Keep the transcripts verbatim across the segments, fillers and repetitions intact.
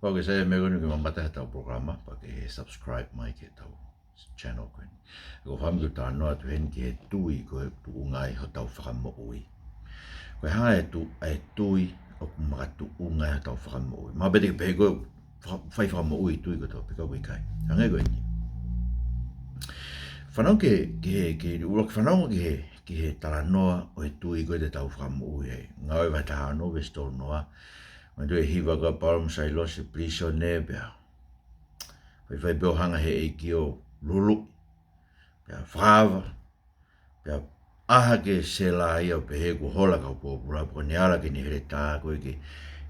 Kapau ʻoku ke saiʻia he meʻa ko eni ke mamata he ʻetau polokalama, pea ke subscribe mai ki heʻetau channel ko eni. ʻOku ou fakaʻamu ke u talanoa atu heni ki he tui ko ē ʻoku tuʻunga ai hotau fakamoʻui. Ko e hā e tu-, ʻa e tui ʻoku makatuʻunga ai hotau fakamoʻui? Mahalo pē te ke pehē ko e fa-, fai fakamoʻui tui kotoa pē, ka ʻoku ʻikai. Hangē ko eni. Fanongo ki he, ki he, ki he, ʻuluaki fanongo ki he, ki he talanoa ʻo e tui ko ē te tau fakamoʻui ai. Ngāue vahe taha ono veesi tolu noa. Manatuʻi e hiva ko ē ʻa Paula mo Sailosi pilīsone pea faifai pē ʻo hanga he ʻEiki ʻo luluʻi, pea fakaava, pea ʻā hake Sela ia ʻo pehē kuo hola e kau pōpula, pea ne ala ki heʻene heletā ko ē ke,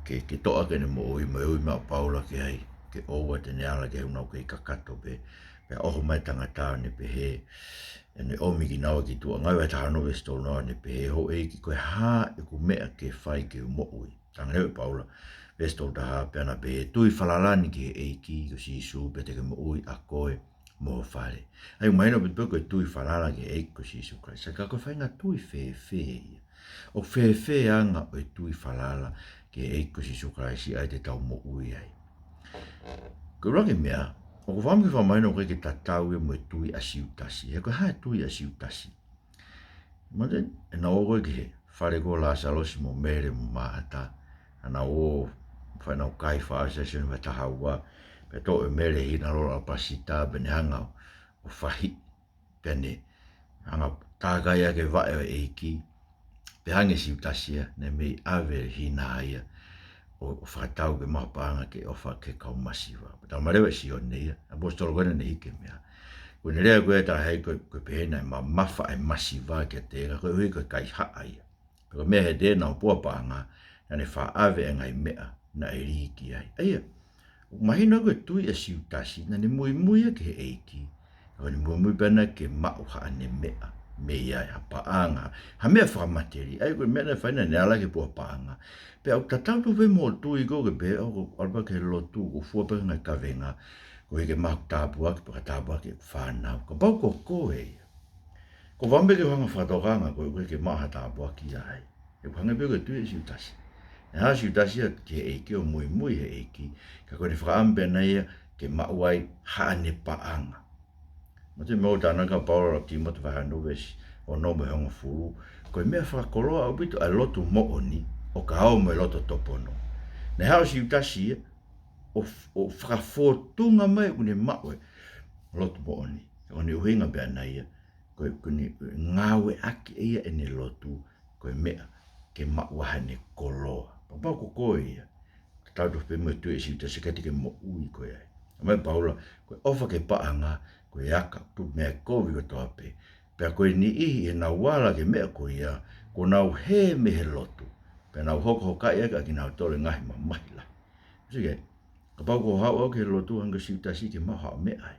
ke, ke toʻo ʻaki ʻene moʻui, mo e ui mai ʻa Paula ki ai, ke ʻoua te ne ala ki ai he ʻoku nau kei kakato pē. Pea ʻoho mai e tangata ʻo ne pehē, ʻo ne ʻomi kinaua ki tuʻa. Ngāue vahe taha ono veesi tolu noa, ʻo ne pehē, houʻeiki, ko e hā ʻeku meʻa ke fai ke u moʻui? Talaange leva ʻe Paula, veesi tolu taha, pea na pehē, tui falala ni ki he ʻEiki ko Sīsū, pea te ke moʻui ʻa koe mo ho fale. ʻA ia ʻoku mahino ʻaupito pē ko e tui falala ki he ʻEiki ko Sīsū Kalaisi. Ka ko e faʻahinga tui fēfē ia? ʻOku fēfē e anga ʻo e tui falala ki he ʻEiki ko Sīsū Kalaisi ʻa ia te tau moʻui ai? Ko e ʻuluaki meʻa, ʻoku ou fakaʻamu ke fakamahino ʻoku ʻikai ke tatau ia mo e tui ʻa Siutasi. He ko e hā e tui ʻa Siutasi? Manatuʻi, ʻenau ō ko ē ki he fale ko ē ʻo Lāsalosi mo Mele mo Māʻata. Naʻa nau ō, fai ʻenau kai fakaʻasi ʻa Sione vahe taha ua. Pea toʻo ʻe Mele e hina lolo ʻalapasita, pea ne hanga ʻo fahiʻi. Pea ne hanga ʻo tākai ʻaki e vaʻe ʻo e ʻEiki. Pea hanga ʻe Siutasi ia, ne mei ʻave e hina ia ʻo, ʻo fakatau ke maʻu paʻanga ke ʻofa ki he kau masiva. Pea talamai leva ʻe Sione ia, ʻapositolo ko ē naʻa ne hiki e meʻa, ko ʻene lea ko ē ʻa e taha ia ko, ko e pehē naʻe mamafa e masiva kiate ia, ka koeʻuhi ko e kaihaʻa ia. Pea ko e meʻa he te nau puha paʻanga, naʻa ne faʻa ʻave e ngaahi meʻa naʻe lī ki ai. ʻA ia, ʻoku mahino ko e tui ʻa Siutasi, naʻa ne muimui ia ki he ʻEiki. Ka ko ʻene muimui pē ʻana ke maʻu haʻane meʻa mei ai, ha paʻanga, ha meʻa fakamatelie. ʻA ia ko e meʻa naʻe fai, naʻa ne ala ke puha paʻanga. Pea ʻoku tatau tofu pē mo e tui ko ē ke pehē, ʻoku ou ʻalu pē ki he lotu, ʻoku ou fua pē e ngaahi kavenga, koeʻuhi ke maʻu e tāpuaki, pea ka tāpuakiʻi e fānau. Kapau ko koe ia, ʻoku ou fakaʻamu pē ke u hanga ʻo fakatokanga koe, koeʻuhi ke maʻu ha tāpuaki ia ai. ʻOku hangē pē ko e tui ʻa Siutasi. Naʻe haʻu ʻa Siutasi ia ki he ʻEiki ʻo muimui he ʻEiki, ka ko ʻene fakaʻamu pē ʻana ia ke maʻu ai haʻane paʻanga. Manatuʻi e meʻa ʻoku talanoa ki ai ʻa Paula ʻi he Tīmote vahe ono veesi ono mo e hongofulu, ko e meʻa fakakoloa ʻaupito ʻa e lotu moʻoni, ʻo ka ō mo e loto topono. Naʻe haʻu ʻa Siutasi ia ʻo f-, ʻo fakafōtunga mai ʻoku ne maʻu e lotu moʻoni. Ko ʻene ʻuhinga pē ʻana ia, ko e, ko ʻene ngāueʻaki ʻe ia ʻene lotu ko e meʻa ke maʻu ai haʻane koloa. Kapau ko koe ia, tatau tofu pē mo e tui ʻa Siutasi, ʻikai te ke moʻui koe ai. Talamai ʻe Paula, ko e ʻofa ki he paʻanga ko e aka ʻo e meʻa kovi kotoa pē. Pea ko e niʻihi ʻi heʻenau ala ki he meʻa ko ia, kuo nau hē mei he lotu, pea nau hokohokaʻi ʻaki ʻakinautolu e ngaahi mamahi lahi. Sio ki ai, kapau ko hoʻo haʻu ki he lotu hangē ko Siutasi ke maʻu haʻo meʻa ai,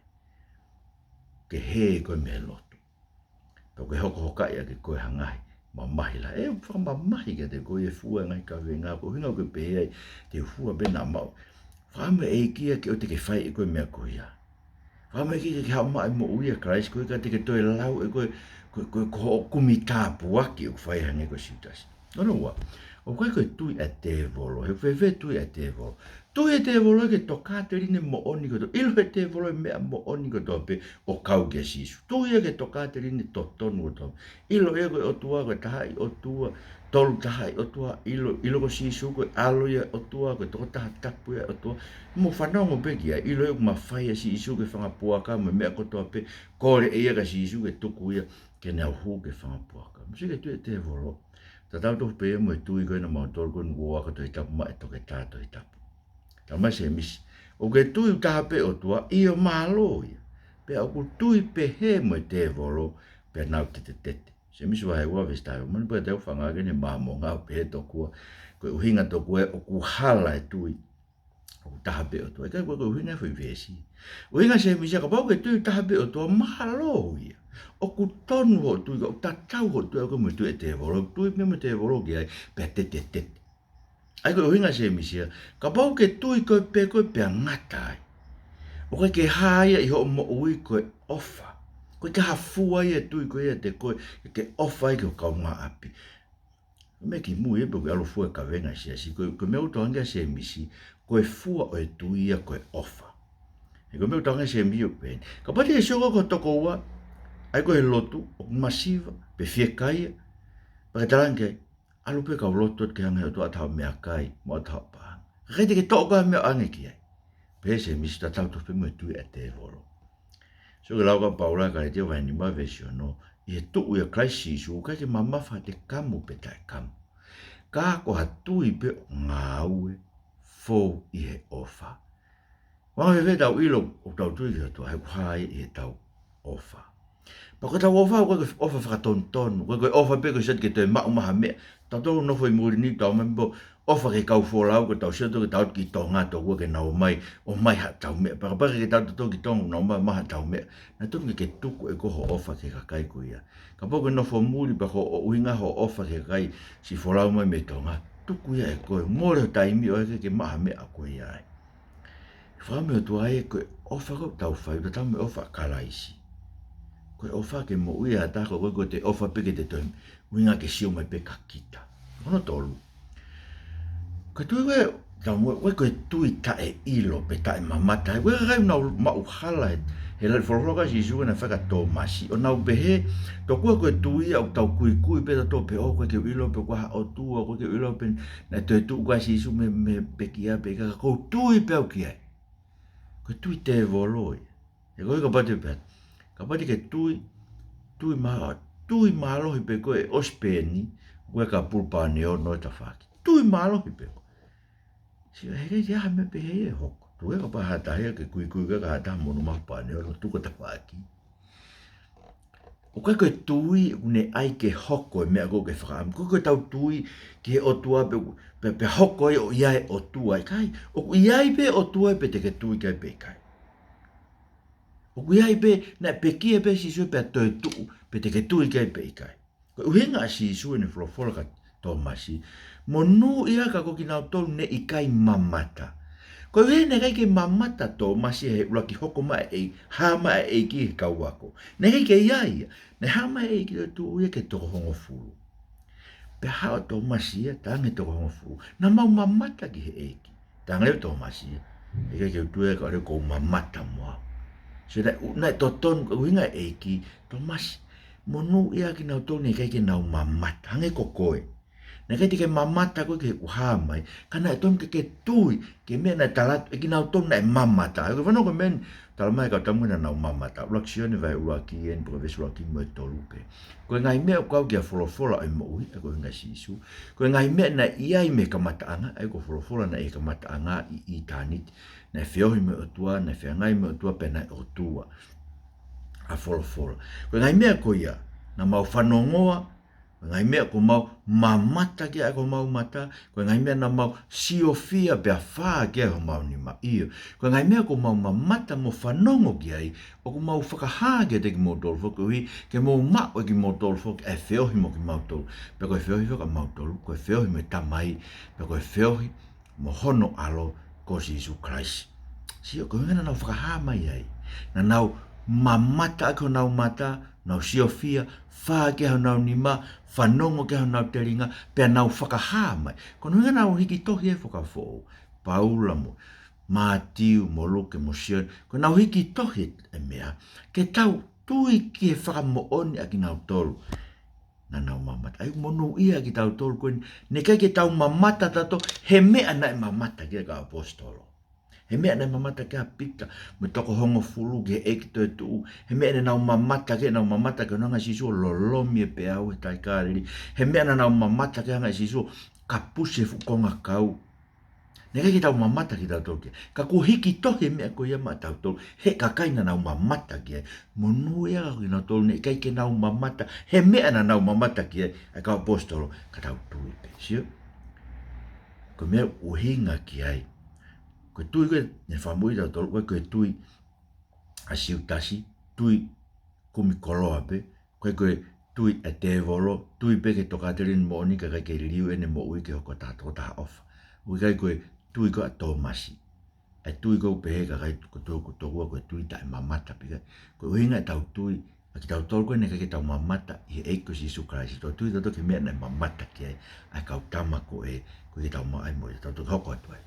ke hē koe mei he lotu, pea ke hokohokaʻi ʻaki koe ha ngaahi mamahi lahi. ʻE fakamamahi kiate koe e fua e ngaahi kavenga, ko e ʻuhinga ʻoku ke pehē ai, te u fua pē naʻa maʻu. Fakaʻamu e ʻEiki ia ke ʻoua te ke fai ʻe koe e meʻa ko ia. Fakaʻamu e ʻEiki ke ke haʻu ʻo maʻu e moʻui ʻia Kalaisi, koeʻuhi ka te ke toe lau ʻe koe ko, ko, ko hoʻo kumi tāpuaki ʻoku fai hangē ko Siutasi. Ko hono ua, ʻoku ʻikai ko e tui ʻa e tēvolo. He ʻoku fēfē e tui ʻa e tēvolo? Tui e tēvolo ki he tokāteline moʻoni kotoa. ʻIlo ʻe he tēvolo e meʻa moʻoni kotoa pē ʻo kau kia Sīsū. Tui ia ki he tokāteline totonu kotoa. ʻIlo ia ko e ʻOtua ko e taha ʻi ʻOtua, tolu taha ʻi ʻOtua, ʻilo, ʻilo ko Sīsū ko e ʻAlo ia ʻo e ʻOtua, ko e Tokotaha Tapu ia ʻo e ʻOtua. Mou fanongo pē ki ai, ʻilo ia ʻoku mafai ʻa Sīsū ki he fanga puaka mo e meʻa kotoa pē, kole ʻe ia kia Sīsū ke tuku ia ke ne hū ki he fanga puaka. Mou sio ki he tui ʻa e tēvolo. Tatau tofu pē ia mo e tui ko ē ʻa kinautolu ko ē naʻa nau ō ʻo ako Tohi Tapu maʻa e toketā Tohi Tapu. Talamai ʻe Sēmisi, ʻoku ke tui ʻoku taha pē ʻOtua? ʻIo, mālō ia. Pea ʻoku tui pehē mo e tēvolo, pea nau tetetete. Sēmisi vahe ua veesi taha hiva. Manatuʻi pē ʻa e tau fanga ke ne māmonga ʻo pehē tokua, ko e ʻuhinga tokua ʻoku hala e tui ʻoku taha pē ʻOtua. ʻIkai ko e, ko e ʻuhinga e foʻi veesi. ʻUhinga ʻa Sēmisi ia, kapau ʻoku ke tui ʻoku taha pē ʻOtua, mālō ia. ʻOku tonu hoʻo tui, ʻoku tatau hoʻo tui ʻaki mo e tui ʻa e tēvolo, tui pē mo e tēvolo ki ai, pea tetetete. ʻA ia ko e ʻuhinga ʻa Sēmisi ia, kapau ʻoku ke tui koe pē koe pea ngata ai, ʻoku ʻikai ke hā ia ʻi hoʻo moʻui ko e ʻofa. ʻOku ʻikai ke hā fua ia e tui ko ia ʻiate koe, ke ʻofa ai ki ho kaungāʻapi. Meʻa kimui ia pē ʻoku ke ʻalu ʻo fua e kavenga ʻi he siasi, ko e, ko e meʻa ʻoku tokanga ki ai ʻa Sēmisi, ko e fua ʻo e tui ia ko e ʻofa. He ko e meʻa ʻoku tau ngāueʻaki ʻa e meʻa ʻoku pehē ni. Kapau te ke sio ko e toko ua, ʻai ko e lotu, ʻoku masiva, pe fiekaia, pea ke talaange, ʻalu pē kau lotu atu ke hanga ʻe he ʻOtua ʻo ʻoatu haʻo meʻakai, mo ʻoatu haʻo paʻanga. Kae ʻikai te ke toʻo ko e meʻa ʻoange ki ai. Pehē ʻe Sēmisi tatau tofu pē mo e tui ʻa e tēvolo. Sio ki he lau ʻa Paula ʻi Kalētia vahe nima veesi ono, ʻi he tuʻu ʻia Kalaisi Sīsū, ʻoku ʻikai ke mamafa ha tekamu pe taʻekamu. Ka ko ha tui pē ʻoku ngāue fou ʻi he ʻofa. Ua fēfē ʻetau ʻilo ʻoku tau tui ki he ʻOtua, he ʻoku hā ia ʻi heʻetau ʻofa. Pea ko ʻetau ʻofa, ʻoku ʻikai ko e ʻofa fakatonutonu, ʻoku ʻikai ko e ʻofa pē ko e siʻi ke toe maʻu mai ha meʻa. Tautolu ʻoku nofo ʻi muli ni, tau mai pē ʻofa ki he kau folau, ko ʻetau sio atu ke tau ō ki Tonga, tokua ke nau ō mai, ʻomai haʻatau meʻa. Pea kapau ʻikai ke tau ō atu ki Tonga, nau ō mai, ʻomai haʻatau meʻa. Naʻe tonu ke ke tuku ʻe koe hoʻo ʻofa ki he kakai ko ia. Kapau ʻoku ke nofo muli pea ko hoʻo ʻuhinga hoʻo ʻofa ki he kakai siʻi folau mai mei Tonga, tuku ia ʻe koe. Mole ho taimi ʻo ʻikai ke maʻu ha meʻa ʻoku ke ʻi ai. Fakamolemole atu ai, ko e ʻofa ʻoku tau fai, ʻoku tatau mo e ʻofa ʻa Kalaisi. Ko e ʻofa ke moʻui ʻa e taha, ʻoku ʻikai ko e ʻofa pē ke te toe ʻuhinga ke sio mai pē kia kita. Hono tolu. Ko e tui ko ē, tau mo, ko e, ko e tui taʻeʻilo pe taʻemamata. Ko e kakai ʻoku nau maʻu hala he, he lali folofola ʻa Sīsū naʻe fai kia Tōmasi. ʻO nau pehē, tokua ko e tui ia ʻoku tau kuikui pē tautolu pē ʻoku ʻikai ke u ʻilo pe ko e hā ʻOtua, ʻoku ʻikai ke u ʻilo pe naʻe toe tuʻu ʻa Sīsū mei, mei he pekia pe ʻikai, ka ʻoku ou tui pē au ki ai. Ko e tui tēvolo ia. He ko e kapau te pehē, kapau te ke tui, tui mā-, tui mālohi pē ko e ʻosi pē ni, ko e ka pulu pane ono e tafaʻaki. Tui mālohi pē ko. Sio, he ʻikai ke ʻi ai ha meʻa pehē ia ʻe hoko. Tuku ē kapau ha taha ia ke kuikui ka ha taha monū maʻu pane ono tuku tafaʻaki. ʻOku ʻikai ko e tui ʻoku ne ʻai ke hoko e meʻa ko ē ke fakaʻamu. ʻOku ʻikai ko ʻetau tui ki he ʻOtua pē, pē, pē hoko ia ʻo ʻi ai e ʻOtua. ʻIkai, ʻoku ʻi ai pē ʻOtua pē te ke tui ki ai pe ʻikai. ʻOku ʻi ai pē, naʻe pekia pē Sīsū pea toe tuʻu, pe te ke tui ki ai pe ʻikai. Ko e ʻuhinga ʻa Sīsū ʻene folofola kia Tōmasi, monūʻia ka ko kinautolu ne ʻikai mamata. Ko e ʻuhinga naʻe ʻikai ke mamata Tōmasi he ʻuluaki hoko mai ʻa e, hā mai ʻa e ʻEiki he kau ako. Naʻe ʻikai ke ʻi ai ia, naʻe hā mai ʻa e ʻEiki ʻo tuʻu ia ki he toko hongofulu. Pea haʻu ʻa Tōmasi ia, taʻanga e toko hongofulu. Naʻa mau mamata ki he ʻEiki. Taʻanga leva ʻe Tōmasi ia. ʻIkai ke u tui ka ʻoku ou mamata mo au. So naʻe, naʻe totonu, ʻuhinga ʻEiki, Tōmasi, monūʻia kinautolu ne ʻikai ke nau mamata. Hangē ko koe. Naʻe ʻikai te ke mamata koe ki heʻeku hā mai. Ka naʻe tonu ke ke tui ki he meʻa naʻe tala atu ʻe kinautolu naʻe mamata. ʻOku ou fanongo ko e meʻa ni, tala mai ʻe he kau tama naʻa nau mamata. ʻUluaki Sione vahe ʻuluaki eni, pea ko e veesi ʻuluaki mo e tolu pē. Ko e ngaahi meʻa ʻoku kau ki he folofola ʻo e moʻui, ʻa ia ko e ʻuhinga ʻa Sīsū. Ko e ngaahi meʻa naʻe ʻi ai mei he kamataʻanga, ʻa ia ko e folofola naʻe ʻi he kamataʻanga ʻi, ʻi ʻitāniti. Naʻe feohi mo e ʻOtua, naʻe feangai mo e ʻOtua, pea naʻe ʻOtua. ʻA e folofola. Ko e ngaahi meʻa ko ia, naʻa mau fanongoa, ko e ngaahi meʻa kuo mau mamata ki ai ʻaki homau mata, ko e ngaahi meʻa naʻa mau siofia pea fā ki ai homau nima. ʻIo, ko e ngaahi meʻa kuo mau mamata mo fanongo ki ai, ʻoku mau fakahā kiate kimoutolu foki, koeʻuhi ke mou maʻu ʻe kimoutolu foki ʻa e feohi mo kimautolu. Pea ko e feohi foki ʻamautolu, ko e feohi mo e Tamai, pea ko e feohi mo hono ʻAlo ko Sīsū Kalaisi. Sio, ko e ʻuhinga naʻa nau fakahā mai ai. Naʻa nau mamata ʻaki honau mata, nau siofia, fā ki ai honau nima, fanongo ki ai honau telinga, pea nau fakahā mai. Ko hono ʻuhinga naʻa nau hiki tohi e Fuakava Foʻou. Paula mo Mātiu mo Luke mo Sione. Ko ʻenau hiki tohi e meʻa. Ke tau tui ki he fakamoʻoni ʻa kinautolu naʻa nau mamata. ʻA ia ʻoku monūʻia kitautolu ko eni. Naʻe ʻikai ke tau mamata tautolu he meʻa naʻe mamata ki ai e kau ʻaposetolo. He meʻa naʻe mamata ki ai ʻa Pita mo e toko hongofulu ki he ʻEiki toetuʻu. He meʻa naʻa nau mamata ki ai, nau mamata ki he ʻuhinga ʻa Sīsū ʻo lolomi e peau he Tahi Kāleli. He meʻa naʻa nau mamata ki ai ʻa Sīsū ʻo kapusi e fuʻu kongakau. Naʻe ʻikai ke tau mamata kitautolu ki ai. Ka kuo hiki tohi e meʻa ko ia maʻatautolu he kakai naʻa nau mamata ki ai. Monūʻia kinautolu naʻe ʻikai ke nau mamata he meʻa naʻa nau mamata ki ai ʻa e kau ʻaposetolo, ka tau tui pē. Sio? Ko e meʻa ʻoku ʻuhinga ki ai. Ko e tui ko ē naʻe fakamoʻui kitautolu, ko e, ko e tui ʻa Siutasi, tui kumi koloa pē, ko e, ko e tui ʻa e tēvolo, tui pē ki he tokāteline moʻoni kae ʻikai ke liliu ʻene moʻui ke hoko ko e tokotaha ʻofa. ʻOku ʻikai ko e tui ko ē ʻa Tōmasi. ʻA e tui ko ē ʻoku pehē ʻe he kakai ko ē ʻoku tokua ko e tui taʻemamata pē ia. Ko e ʻuhinga ʻetau tui, ʻa kitautolu ko ē naʻe ʻikai ke tau mamata ʻi he ʻEiki ko Sīsū Kalaisi. Tau tui tautolu ki he meʻa naʻe mamata ki ai ʻa e kau tama ko ē, ko ē ke tau maʻu ai moʻui, tau toki hoko atu ai.